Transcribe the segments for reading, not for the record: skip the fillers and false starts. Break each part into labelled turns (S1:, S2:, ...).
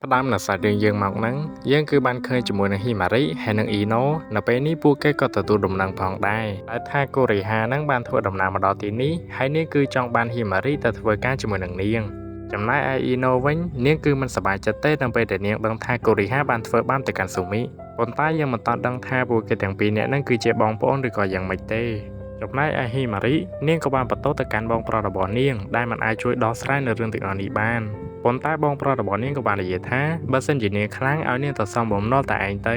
S1: ផ្ដើមនៅសាច់រឿងយើងមកហ្នឹងយើងគឺបានឃើញជាមួយនឹងហ៊ីម៉ារីហើយនិងអ៊ីណូនៅពេលនេះពួកគេក៏ទទួលដំណឹងផងដែរដែលថាកូរីហាហ្នឹងបានធ្វើដំណើរមកដល់ទីនេះហើយនាងគឺចង់បានហ៊ីម៉ារីទៅធ្វើការជាមួយនឹងនាងចំណែកឯអ៊ីណូវិញនាងគឺមិនសប្បាយចិត្តទេនៅពេលដែលនាងដឹងថាកូរីហាបានធ្វើបាបទៅកាន់ស៊ូមីប៉ុន្តែយើងមិនទាន់ដឹងថាពួកគេទាំងពីរនាក់ហ្នឹងគឺជាបងប្អូនឬក៏យ៉ាងម៉េចទេចំណែកឯហ៊ីម៉ារីនាងក៏បានបន្ទោសទៅកាន់បងប្រុសរបស់នាងដែលមិនអាចជួយដោះស្រាយនៅរឿងទាំងអស់នេះបានប៉ុន្តែបងប្រុសរបស់នាងក៏បាននិយាយថាបើសិនជានាងខ្លាំងឲ្យនាងទៅសំបំណុលតែឯងទៅ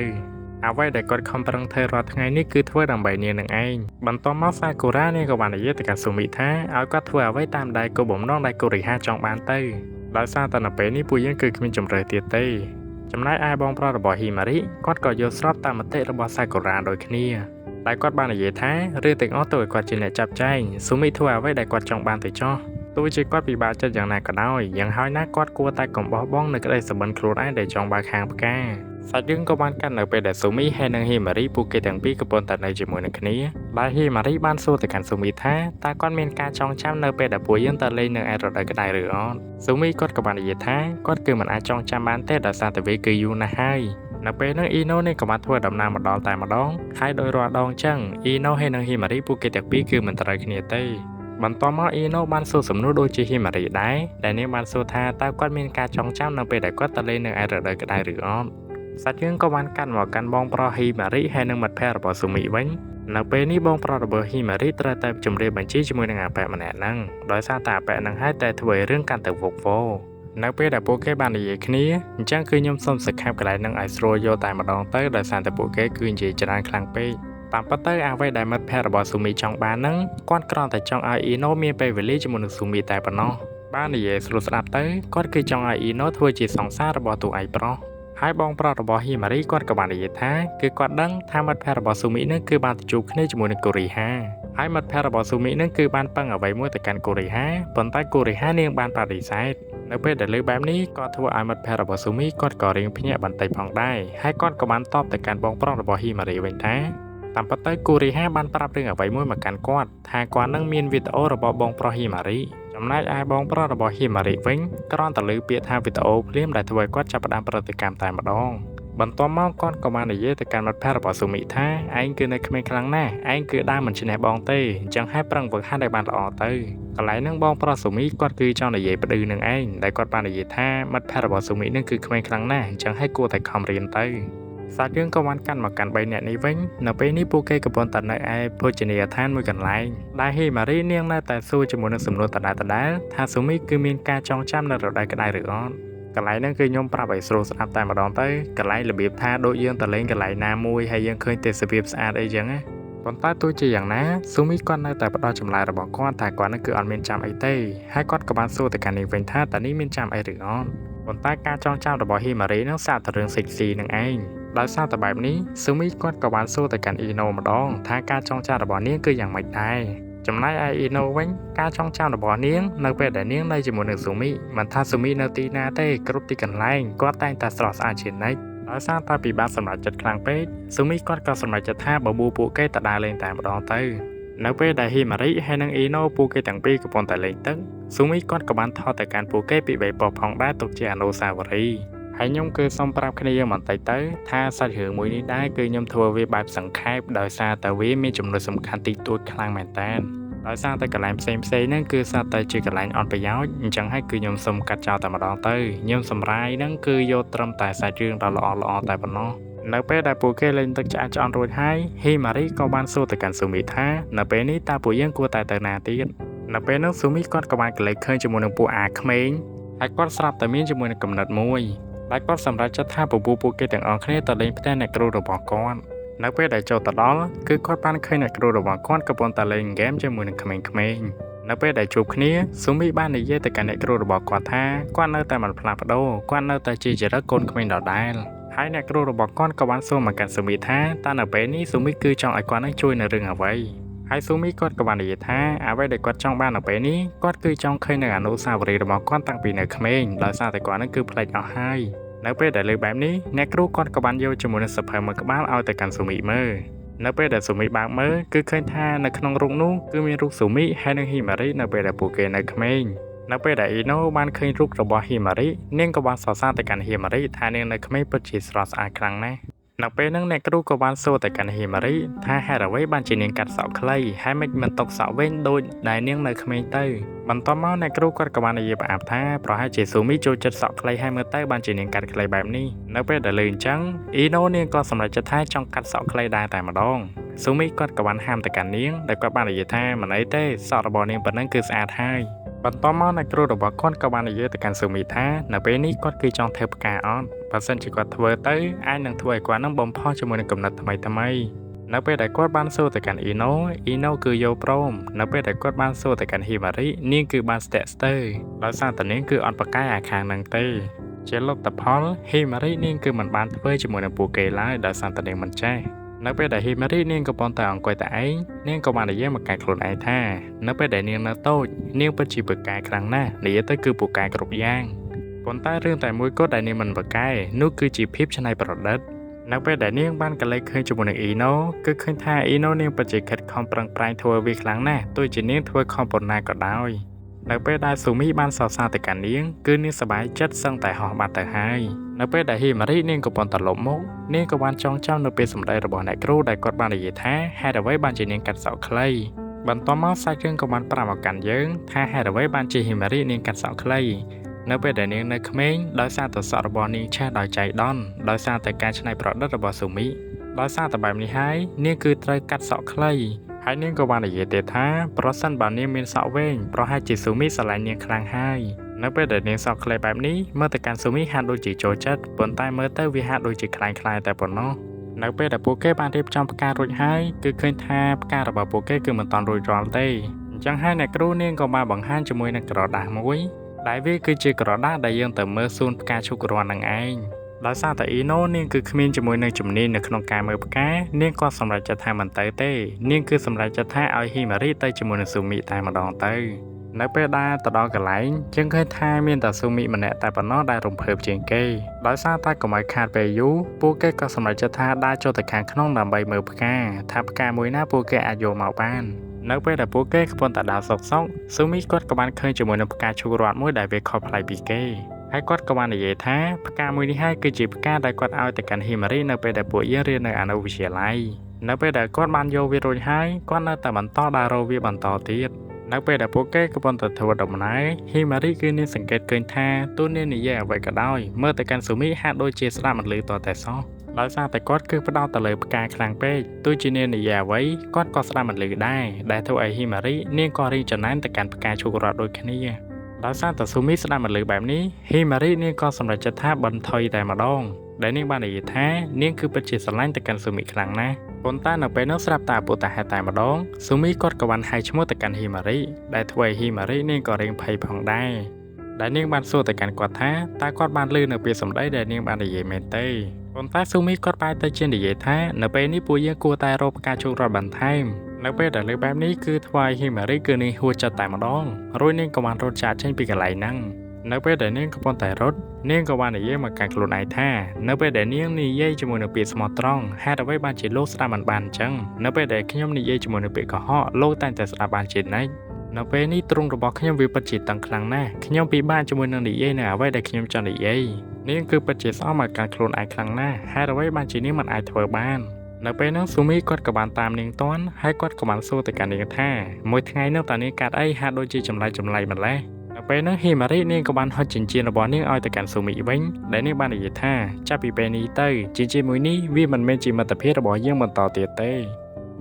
S1: អ្វីដែលគាត់ខំប្រឹងធ្វើរាល់ថ្ងៃនេះគឺធ្វើដើម្បីនាងនឹងឯងបន្ទាប់មកសាកូរ៉ានាងក៏បាននិយាយទៅកាន់ស៊ូមីថាឲ្យគាត់ធ្វើអ្វីតាមដែលគោលបំណងដែលកូរីហាចង់បានទៅដោយសារតែនៅពេលនេះពួកយើងគឺគ្មានជម្រើសទៀតទេចំណែកឯបងប្រុសរបស់ហ៊ីម៉ារីគាត់ក៏យល់ស្របតាមមតិរបស់សាកូរ៉ាដូចគ្នាតែគាត់បាននិយាយថារឿងទាំងអស់ទៅឲ្យគាត់ជាអ្នកចាប់ចែងស៊ូមីធ្វើអ្វីដែលគាត់ចង់បានទៅចោះទោះជាគាត់ពិបាកចិត្តយ៉ាងណាក៏ដោយយ៉ាងហោចណាស់គាត់គួរតែកុំបោះបង់នៅក្តីសុបិនខ្លួនឯងដែលចង់បើកហាងផ្កាសាច់រឿងក៏បានកាត់នៅពេលដែលស៊ូមីហើយនិងហ៊ីម៉ារីពួកគេទាំងពីរកំពុងតែនៅជាមួយនឹងគ្នាដែលហ៊ីម៉ារីបានសួរទៅកាន់ស៊ូមីថាតើគាត់មានការចងចាំនៅពេលដែលពួកយើងទៅលេងនៅឯរដូវក្តៅឬអត់ស៊ូមីគាត់ក៏បាននិយាយថាគាត់គឺមិនអាចចងចាំបានទេដោយសារតែវាគឺយូរណាស់ហើយនៅពេលហ្នឹងអ៊ីណូនេះក៏បានធ្វើដំណើរមកដល់តែម្ដងហើយដោយរាល់ដងចឹងអ៊ីណូហើយនិងហ៊ីម៉ារីពួកគេទាំងពីរគឺមិនត្រូវគ្នាទេបន្ទាប់មកអ៊ីណូបានសួរសំណួរដូចជាហ៊ីម៉ារីដែរដែលនាងបានសួរថាតើគាត់មានការចងចាំនៅពេលដែលគាត់ទៅលេងនៅឯរដូវក្តៅឬអត់សាច់រឿងក៏បានកាត់មកកាន់បងប្រុសហ៊ីម៉ារីហើយនិងមិត្តភក្តិរបស់ស៊ូមីវិញនៅពេលនេះបងប្រុសរបស់ហ៊ីម៉ារីត្រូវតែជម្រាបបញ្ជីជាមួយនឹងអាប៉ែម្នាក់ហ្នឹងដោយសារតែអាប៉ែហ្នឹងហើយតែធ្វើឲ្យរឿងកាន់តែវឹកវរនៅពេលដែលពួកគេបាននិយាយគ្នាអញ្ចឹងគឺខ្ញុំសូមសង្ខេបកន្លែងហ្នឹងឲ្យស្រួលយល់តែម្ដងទៅដោយសារតែពួកគេគឺនិយាយច្រើនខ្លាំងពេកតាមពិតទៅអ្វីដែលមិត្តភក្តិរបស់ស៊ូមីចង់បានហ្នឹងគាត់គ្រាន់តែចង់ឲ្យអ៊ីណូមានពេលវេលាជាមួយនឹងស៊ូមីតែប៉ុណ្ណោះបាននិយាយស្រួលស្ដាប់ទៅគាត់គឺចង់ឲ្យអ៊ីណូធ្វើជាសង្សាររបស់តួឯងប្រុសហើយបងប្រុសរបស់ហ៊ីម៉ារីគាត់ក៏បាននិយាយថាគឺគាត់ដឹងថាមិត្តភក្តិរបស់ស៊ូមីនឹងគឺបានទៅជួបគ្នាជាមួយនឹងកូរីហាហើយមិត្តភក្តិរបស់ស៊ូមីនឹងគឺបានពឹងអ្វីមួយទៅកាន់កូរីហាប៉ុន្តែកូរីហានាងបានបដិសេធនៅពេលដែលលើបែបនេះក៏ធ្វើឲ្យមិត្តភក្តិរបស់ស៊ូមីគាត់ក៏រៀងភ្ញាក់បន្តិចផងដែរហើយគាត់ក៏បានតបទៅកាន់បងប្រុសរបស់ហ៊ីម៉ារីវិញថាតាមពិតទៅកូរីហាបានប្រាប់រឿងអ្វីមួយមកកាន់គាត់ថាគាត់នឹងមានវីដេអូរបស់បងប្រុសហ៊ីម៉ារីចំណែកឯបងប្រុសរបស់ហ៊ីម៉ារីវិញគ្រាន់តែឮពាក្យថាវីដេអូភ្លាមដែលធ្វើឲ្យគាត់ចាប់ផ្ដើមប្រតិកម្មតែម្ដងបន្ទាប់មកគាត់ក៏បាននិយាយទៅកាន់មិត្តភក្តិរបស់ស៊ូមីថាឯងគឺនៅក្មេងខ្លាំងណាស់ឯងគឺដើរមិនឈ្នះបងទេអញ្ចឹងហើយប្រឹងហ្វឹកហាត់ឲ្យបានល្អទៅកន្លែងហ្នឹងបងប្រុសស៊ូមីគាត់គឺចង់និយាយផ្ដឺនឹងឯងដែលគាត់បាននិយាយថាមិត្តភក្តិរបស់ស៊ូមីនឹងគឺក្មេងខ្លាំងណាស់អញ្ចឹងហើយគួរតែខំរៀនទៅសាច់រឿងក៏បានកាន់មកកាន់3នាក់នេះវិញនៅពេលនេះពួកគេកំពុងតែនៅឯភោជនីយដ្ឋានមួយកន្លែងដែលហ៊ីម៉ារីនាងនៅតែសួរជាមួយនឹងសំណួរដដែលៗថាស៊ូមីគឺមានការចងចាំនៅរដូវក្តៅឬអត់កន្លែងហ្នឹងគឺខ្ញុំប្រាប់ឲ្យស្រួលស្ដាប់តែម្ដងទៅកន្លែងរបៀបថាដូចយើងទៅលេងកន្លែងណាមួយហើយយើងឃើញទេសភាពស្អាតអីចឹងណាប៉ុន្តែទោះជាយ៉ាងណាស៊ូមីគាត់នៅតែផ្ដល់ចម្លើយរបស់គាត់ថាគាត់នឹងគឺអត់មានចាំអីទេហើយគាត់ក៏បានសួរទៅកាន់នាងវិញថាតើនេះមានចាំអីឬអត់ប៉ុន្តែការចងចាំរបស់ហ៊ីម៉ារីនឹងសាកតែរឿងសិចស៊ីនឹងឯងដោយសារតែបែបនេះស៊ូមីគាត់ក៏បានសួរទៅកាន់អ៊ីណូម្ដងថាការចងចាំរបស់នាងគឺយ៉ាងម៉េចដែរចំណែកឯអ៊ីណូវិញការចងចាំរបស់នាងនៅពេលដែលនាងនៅជាមួយនឹងស៊ូមីមិនថាស៊ូមីនៅទីណាទេគ្រប់ទីកន្លែងគាត់តែងតែស្រស់ស្អាតជានិច្ចដោយសារតែពិបាកសម្រេចចិត្តខ្លាំងពេកស៊ូមីគាត់ក៏សម្រេចចិត្តថាបបួលពួកគេទៅដើរលេងតែម្ដងទៅនៅពេលដែលហ៊ីម៉ារីហើយនិងអ៊ីណូពួកគេទាំងពីរកំពុងតែលេងទឹកស៊ូមីគាត់ក៏បានថតទៅកាន់ពួកគេពីបីប៉ុស្តិ៍ផងដែរទុកជាអនុស្សាវរីយ៍ហើយខ្ញុំគឺសូមប្រាប់គ្នាយើងបន្តិចទៅថាសាច់រឿងមួយនេះដែរគឺខ្ញុំធ្វើវាបែបសង្ខេបដោយសារតែវាមានចំណុចសំខាន់តិចតួចខ្លាំងមែនតើដោយសារតែកន្លែងផ្សេងផ្សេងហ្នឹងគឺសារតែជាកន្លែងអត់ប្រយោជន៍អញ្ចឹងហើយគឺខ្ញុំសូមកាត់ចោលតែម្ដងទៅខ្ញុំសម្រាយហ្នឹងគឺយកត្រឹមតែសាច់រឿងដ៏ល្អល្អតែប៉ុណ្ណោះនៅពេលដែលពួកគេលេងទឹកឆ្អែតឆ្អន់រួចហើយហ៊ីម៉ារីក៏បានសួរទៅកាន់ស៊ូមីថានៅពេលនេះតើពួកយើងគួរតែទៅណាទៀតនៅពេលនោះស៊ូមីគាត់ក៏បានក្លែកឃើញជាមួយនឹងពួកអាក្មេងហើយគាត់ស្រាប់តែមានជាមួយនឹងកំណត់មួយដែលគាត់សម្រេចចិត្តថាពពពួកគេទាំងអស់គ្នាទៅលេងផ្ទះអ្នកគ្រូរបស់គាត់នៅពេលដែលចូលទៅដល់គឺគាត់បានឃើញអ្នកគ្រូរបស់គាត់កំពុងតែលេងហ្គេមជាមួយនឹងក្មេងៗនៅពេលដែលជួបគ្នាស៊ូមីបាននិយាយទៅកាន់អ្នកគ្រូរបស់គាត់ថាគាត់នៅតែមិនផ្លាស់ប្ដូរគាត់នៅតែជាចរិតកូនក្មេងដដែលហើយអ្នកគ្រូរបស់គាត់ក៏បានសួរមកកាន់ស៊ូមីថាតើនៅពេលនេះស៊ូមីគឺចង់ឲ្យគាត់នឹងជួយនៅរឿងអ្វីហើយស៊ូមីគាត់ក៏បាននិយាយថាអ្វីដែលគាត់ចង់បាននៅពេលនេះគាត់គឺចង់ឃើញនៅអនុស្សាវរីយ៍របស់គាត់តាំងពីនៅក្មេងដោយសារតែគាត់នឹងគឺភ្លេចអស់ហើយនៅពេលដែលលើបែបនេះអ្នកគ្រូគាត់ក៏បានយកជាមួយនឹងសភៅមួយក្បាលឲ្យទៅកាន់ស៊ូមីមើលនៅពេលដែលស៊ូមីបើកមើលគឺឃើញថានៅក្នុងរូបនោះគឺមានរូបស៊ូមីហើយនិងហ៊ីម៉ារីនៅពេលដែលពួកគេនៅក្មេង នៅពេលដែលអ៊ីណូបានឃើញរូបរបស់ហ៊ីម៉ារីនាងក៏បានសរសើរទៅកាន់ហ៊ីម៉ារីថានាងនៅក្មេងពិតជាស្រស់ស្អាតខ្លាំងណាស់នៅពេលហ្នឹងអ្នកគ្រូក៏បានសួរទៅកាន់ហ៊ីម៉ារីថាហេតុអ្វីបានជានាងកាត់សក់ខ្លីហើយមិនមិនຕົកសក់វិញដូចដែលនាងនៅក្មេងទៅបន្ទាប់មកអ្នកគ្រូគាត់ក៏បាននិយាយផ្អាប់ថាប្រហែលជាស៊ូមីចូលចិត្តសក់ខ្លីហើយមើលទៅបានជានាងកាត់ខ្លីបែបនេះនៅពេលដែលលឺអញ្ចឹងអ៊ីណូនាងក៏សម្រេចចិត្តថាចង់កាត់សក់ខ្លីដែរតែម្ដងស៊ូមីគាត់ក៏បានហាមទៅកាន់នាងដែលគាត់បាននិយាយថាមិនអីទេសក់របស់នាងប៉ុណ្ណឹងគឺស្អាតហើយបន្ទាប់មកអ្នកគ្រូរបស់គាត់ក៏បាននិយាយទៅកាន់ស៊ូមីថានៅពេលនេះគាត់គឺចង់ធ្វើផ្កាអត់បើសិនជាគាត់ធ្វើទៅអាចនឹងធ្វើឲ្យគាត់នឹងបំផុសជាមួយនឹងគំនិតថ្មីថ្មីនៅពេលដែលគាត់បានសួរទៅកាន់អ៊ីណូអ៊ីណូគឺយល់ព្រមនៅពេលដែលគាត់បានសួរទៅកាន់ហ៊ីម៉ារីនាងគឺបានស្ទាក់ស្ទើរដោយសារតែនាងគឺអត់ប្រកែកអាខាងនឹងទេជាលទ្ធផលហ៊ីម៉ារីនាងគឺមិនបានធ្វើជាមួយនឹងពួកគេឡើយដោយសារតែនាងមិនចេះនៅពេលដែលហ៊ីម៉ារីនាងកំពុងតែអង្គុយតែឯងនាងក៏បាននិយាយមកកាន់ខ្លួនឯងថានៅពេលដែលនាងនៅតូចនាងពិតជាពូកែខ្លាំងណាស់និយាយទៅគឺពូកែគ្រប់យ៉ាងប៉ុន្តែរឿងតែមួយគត់ដែលនាងមិនពូកែនោះគឺជាភាពច្នៃប្រឌិតនៅពេលដែលនាងបានកលេចឃើញជាមួយនឹងអ៊ីណូគឺឃើញថាអ៊ីណូនាងពិតជាខិតខំប្រឹងប្រែងធ្វើវាខ្លាំងណាស់ទោះជានាងធ្វើខំប៉ុណ្ណាក៏ដោយនៅពេលដែលស៊ូមីបានសរសើរទៅកាន់នាងគឺនាងសប្បាយចិត្តសឹងតែហោះបាត់ទៅហើយនៅពេលដែលហ៊ីម៉ារីនាងកំពុងតែលុបមុខនាងក៏បានចងចាំនៅពេលសម្ដីរបស់អ្នកគ្រូដែលគាត់បាននិយាយថាហេតុអ្វីបានជានាងកាត់សក់ខ្លីបន្ទាប់មកសាច់រឿងក៏បានប្រាប់មកកាន់យើងថាហេតុអ្វីបានជាហ៊ីម៉ារីនាងកាត់សក់ខ្លីនៅពេលដែលនាងនៅក្មេងដោយសារតែសក់របស់នាងឆេះដោយចៃដន្យដោយសារតែការច្នៃប្រឌិតរបស់ស៊ូមីដោយសារតែបែបនេះហើយនាងគឺត្រូវកាត់សក់ខ្លីហើយនាងក៏បាននិយាយទៀតថាប្រសិនបើនាងមានសក់វែងប្រហែលជាស៊ូមីស្រឡាញ់នាងខ្លាំងហើយនៅពេលដែលនាងសក់ខ្លីបែបនេះមើលទៅកាន់ស៊ូមីហាក់ដូចជាចូលចិត្តប៉ុន្តែមើលទៅវាហាក់ដូចជាคล้ายៗតែប៉ុណ្ណោះនៅពេលដែលពួកគេបានរៀបចំផ្ការួចហើយគឺឃើញថាផ្ការបស់ពួកគេគឺមិនទាន់រួចរាល់ទេអញ្ចឹងហើយអ្នកគ្រូនាងក៏បានបង្ហាញជាមួយនឹងក្រដាសមួយដែលវាគឺជាក្រដាសដែលយើងទៅមើលសួនផ្កាឈូករ័ននឹងឯងដោយសារតែអ៊ីណូនាងគឺគ្មានជាមួយនឹងជំនាញនៅក្នុងការមើលផ្កានាងក៏សម្រេចចិត្តថាមិនទៅទេនាងគឺសម្រេចចិត្តថាឲ្យហ៊ីម៉ារីទៅជាមួយនឹងស៊ូមីតែម្ដងទៅនៅពេលដែលទៅដល់កន្លែងយើងឃើញថាមានតែស៊ូមីម្នាក់តែប៉ុណ្ណោះដែលរំភើបជាងគេដោយសារតែកុំឲ្យខាតពេលយូរពួកគេក៏សម្រេចចិត្តថាដើរចូលទៅខាងក្នុងដើម្បីមើលផ្កាថាផ្កាមួយណាពួកគេអាចយកមកបាននៅពេលដែលពួកគេកំពុងតែដើរសុកសុកស៊ូមីគាត់ក៏បានឃើញជាមួយនឹងផ្កាឈូករ័ត្នមួយដែលវាខុសប្លែកពីគេហើយគាត់ក៏បាននិយាយថាផ្កាមួយនេះហើយគឺជាផ្កាដែលគាត់ឲ្យទៅកាន់ហ៊ីម៉ារីនៅពេលដែលពួកយើងរៀននៅអនុវិទ្យាល័យនៅពេលដែលគាត់បានយកវារួចហើយគាត់នៅតែបន្តដើររកវាបន្តទៀតនៅពេលដែលពួកគេកំពុងតែធ្វើដំណើរហ៊ីម៉ារីគឺនាងសង្កេតឃើញថាទូនាងនិយាយអ្វីក៏ដោយមើលទៅកាន់ស៊ូមីហាក់ដូចជាស្ដាប់មិនឮតតែសោះដោយសារតែគាត់គឺផ្ដោតទៅលើផ្កាខ្លាំងពេកទោះជានាងនិយាយអ្វីគាត់ក៏ស្ដាប់មិនឮដែរដែលធ្វើឲ្យហ៊ីម៉ារីនាងក៏រៀងចំណែនទៅកាន់ផ្កាឈូករ័ត្នដូចគ្នាដោយសារតែស៊ូមីស្ដាប់មិនឮបែបនេះហ៊ីម៉ារីនាងក៏សម្រេចចិត្តថាបន្ថយតែម្ដងដែលនាងបាននិយាយថានាងគឺពិតជាស្រឡាញ់ទៅកាន់ស៊ូមីខ្លាំងណាស់ប៉ុន្តែនៅពេលនោះស្រាប់តែពុតាហេតុតែម្ដងស៊ូមីគាត់ក៏បានហៅឈ្មោះទៅកាន់ហ៊ីម៉ារីដែលធ្វើឲ្យហ៊ីម៉ារីនាងក៏រៀងភ័យផងដែរដែលនាងបានសួរទៅកាន់គាត់ថាតើគាត់បានឮនៅពាក្យសម្ដីដែលនាងបាននិយាយមែនទេប៉ុន្តែស៊ូមីគាត់បែរទៅជានិយាយថានៅពេលនេះពួកយើងគួរតែរកផ្កាឈូករ័ត្នបន្ថែមនៅពេលដែលលើបែបនេះគឺធ្វើឲ្យហ៊ីម៉ារីគឺនាងហួសចិត្តតែម្ដងរួចនាងក៏បានរត់ចាកចេញពីកន្លែងហ្នឹងនៅពេលដែលនាងកំពុងតែរត់នាងក៏បាននិយាយមកកាន់ខ្លួនឯងថានៅពេលដែលនាងនិយាយជាមួយនឹងពាក្យស្មោះត្រង់ហេតុអ្វីបានជាលោកស្ដាប់មិនបានអញ្ចឹងនៅពេលដែលខ្ញុំនិយាយជាមួយនឹងពាក្យកុហកលោកតែងតែស្ដាប់បានជានិច្ចនៅពេលនេះទ្រង់របស់ខ្ញុំវាពិតជាតឹងខ្លាំងណាស់ខ្ញុំពិបាកជាមួយនឹងនិយាយនៅអ្វីដែលខ្ញុំចង់និយាយនាងគឺពិតជាស្អប់មកកាន់ខ្លួនឯងខ្លាំងណាស់ហេតុអ្វីបានជានាងមិនអាចធ្វើបាននៅពេលហ្នឹងស៊ូមីគាត់ក៏បានតាមនាងទាន់ហើយគាត់ក៏បានសួរទៅកាន់នាងថាមួយថ្ងៃនោះតើនាងកាត់អីហាក់ដូចជាចម្លែកចម្លែកម្ល៉េះនៅពេលហ្នឹងហ៊ីម៉ារីនាងក៏បានហុចចិញ្ចៀនរបស់នាងឲ្យទៅកាន់ស៊ូមីវិញដែលនាងបាននិយាយថាចាប់ពីពេលនេះទៅចិញ្ចៀនមួយនេះវាមិនមែនជាមិត្តភាពរបស់យើងបន្តទៀតទេ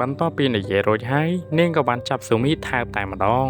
S1: បន្ទាប់ពីនិយាយរួចហើយនាងក៏បានចាប់ស៊ូមីថើបតែម្ដង